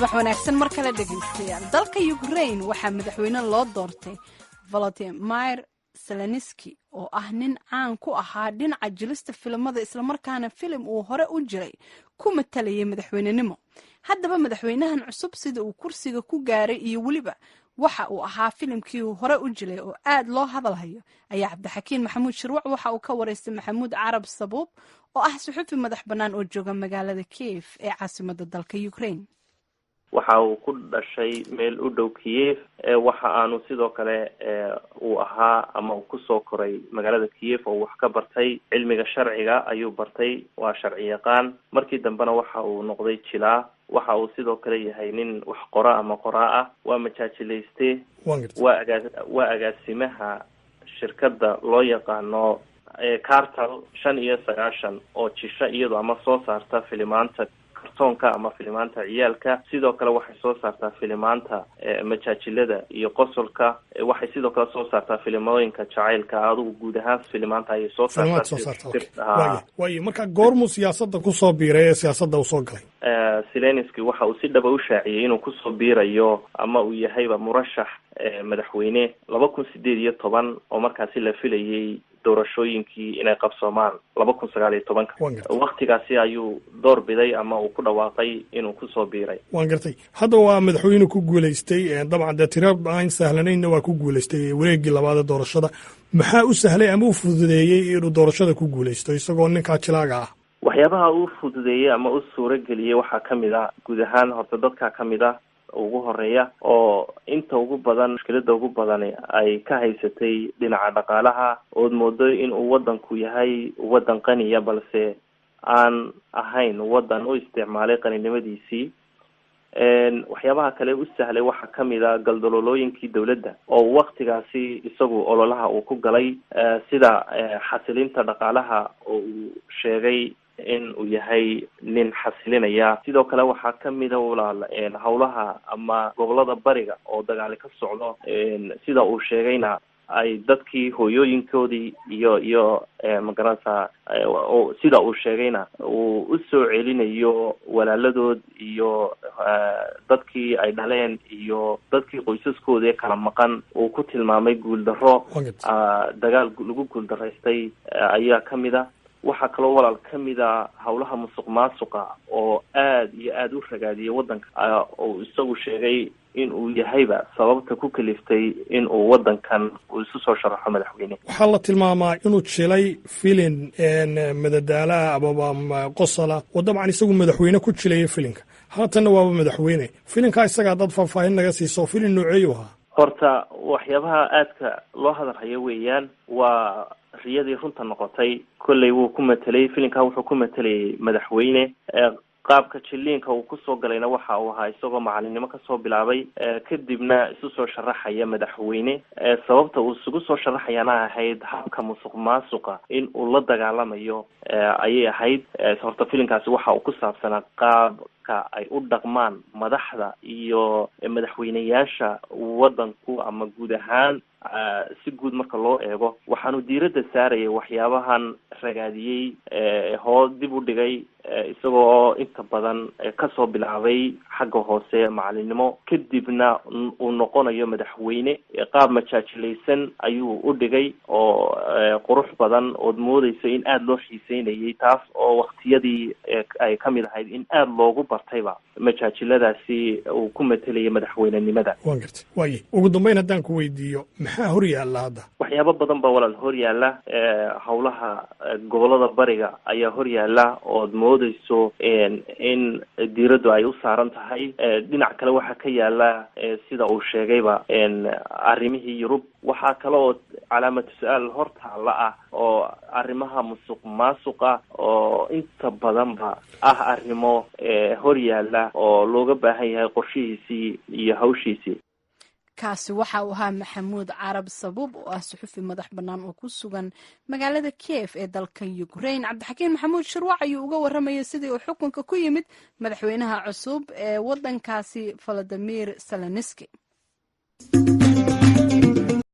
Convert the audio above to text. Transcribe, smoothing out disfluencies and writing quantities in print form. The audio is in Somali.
Subax wanaagsan mar kale, dhegaystayaal. Dalka Ukrain waxaa madaxweyne loo doortay Volodimir Zelenski, oo ah nin caan ku ahaa dhinaca jilista filimada, islamarkaana filim uu hore u jiray ku matalayay madaxweynenimo. Haddaba, madaxweynahan cusub sida uu kursiga ku gaaray iyo weliba waxa uu ahaa filimkii uu hore u jilay oo aad loo hadalhayo ayaa Cabdixakiin Maxamuud Shirwac waxa uu ka wareystay Maxamuud Carab Sabuub, oo ah suxufi madax bannaan oo jooga magaalada Kiev ee caasimada dalka Ukraine. Waxa uu ku dhashay meel u dhow Kiev. Waxa aanu sidoo kale uu ahaa ama uu kusoo koray magaalada Kiev oo wax ka bartay. Cilmiga sharciga ayuu bartay, waa sharci yaqaan. Markii dambena waxa uu noqday jilaa. Waxa uu sidoo kale yahay nin wax qora ama qoraa ah, waa majaajilayste, waa agaasimaha shirkadda loo yaqaano Cartal 95, oo jisha iyado ama soo saarta filimaanta kartoonka ama filimaanta ciyaalka. Sidoo kale waxay soo saartaa filimaanta majaajilada iyo qosolka. Waxay sidoo kale soo saartaa filimooyinka jacaylka. Adigu guud ahaan filimaanta ayay soo saartaa. Waayo, marka goormuu siyaasadda kusoo biiray ee siyaasadda uu soo galay? Zelenski waxa uu si dhaba u shaaciyey inuu kusoo biirayo ama uu yahayba murashax madaxweyne 2018, oo markaasi la filayay doorashooyinkii inay qabsoomaan 2019-ka. Waktigaasi ayuu door biday ama uu ku dhawaaqay inuu kusoo biiray. Waan gartay. Hadda waa madaxweyne ku guulaystay. Dabcan dee tiro aan sahlanaynna waa ku guulaystay wareegii labaad ee doorashada. Maxaa u sahlay ama u fududeeyey inuu doorashada ku guulaysto isagoo ninkaa jilaaga ah? Waxyaabaha uu fududeeyey ama u suurageliyey waxaa kamid ah guud ahaan horta dadkaa kamid ah ugu horeeya, oo inta ugu badan mushkilada ugu badani ay ka haysatay dhinaca dhaqaalaha, ood moodo in uu wadanku yahay wadan qaniya, balse aan ahayn wadan u isticmaalay qaninimadiisii. Waxyaabaha kale u sahlay waxaa kamid a galdaloolooyinkii dowladda oo waktigaasi isagu ololaha uu ku galay, sida xasilinta dhaqaalaha oo uu sheegay in uu yahay nin xasilinaya. Sidoo kale waxaa kamida, walaal, hawlaha ama gobolada bariga oo dagaali ka socdo, sida uu sheegayna ay dadkii hooyooyinkoodii iyo magaranaysa, sida uu sheegayna uu usoo celinayo walaaladood iyo dadkii ay dhaleen iyo dadkii qoysaskoodii kala maqan, uu ku tilmaamay guuldarro, dagaal lagu guuldaraystay ayaa kamid a. Waxaa kaloo, walaal, kamid a hawlaha musuq maasuqa oo aad iyo aada u ragaadiyay waddanka, oo isagu sheegay in uu yahayba sababta ku kaliftay in uu waddankan uu isu soo sharaxo madaxweyne. Waxaa la tilmaamaa inuu jilay filin madadaalaha amaba qosola, oo dabcan isagu madaxweyne ku jilaya filinka. Haatanna waaba madaxweyne. Filinkaa isaga haddaad faahfaahin naga siiso, filin nooceeyu ahaa? Horta waxyaabaha aadka loo hadalhayo weeyaan waa riyadii runta noqotay. Kolley wuu ku matelay filinkaa, wuxuu ku matelayay madaxweyne. Qaabka jiliinka uu kusoo galayna waxa uu ahaa isagoo macalinimo kasoo bilaabay, kadibna isu soo sharaxaya madaxweyne. Sababta uu isugu soo sharaxayana ahayd habka musuq maasuqa in uu la dagaalamayo ayay ahayd. Horta filinkaasi waxa uu ku saabsanaa qaabka ay u dhaqmaan madaxda iyo madaxweyneyaasha wadanku ama guud ahaan si guud marka loo eego. Waxaanu diiradda saarayay waxyaabahan ragaadiyey, hoos dib u dhigay, isagoo inta badan kasoo bilaabay xagga hoose macalinimo, kadibna uu noqonayo madaxweyne. Qaab majaajilaysan ayuu u dhigay oo qurux badan, ood moodeyso in aada loo xiiseynayay, taas oo waktiyadii ay kamid ahayd in aada loogu bartayba majaajiladaasi uu ku matelayay madaxweynenimada. Waan gartay. Waaye, ugu dambeyn haddaan ku weydiiyo, maxaa hor yaalla hadda? Waxyaabo badan baa, walaal, hor yaalla. Hawlaha gobolada bariga ayaa hor yaalla, ood moodeyso in diiraddu ay u saaran tahay. Dhinac kale waxaa ka yaala, sida uu sheegayba, arrimihii Yurub. Waxaa kale oo calaamatu su-aal hor taalla ah oo arrimaha musuq maasuqa, oo inta badanba ah arrimo hor yaalla oo looga baahan yahay qorshihiisii iyo hawshiisii. Kaasi waxa uu ahaa Maxamuud Carab Sabuub, oo ah suxufi madax bannaan oo ku sugan magaalada Kiev ee dalka Ukrain. Cabdixakiin Maxamuud Shirwac ayuu uga warramayay sidii uu xukunka ku yimid madaxweynaha cusub ee waddankaasi, Valadimir Zelenski.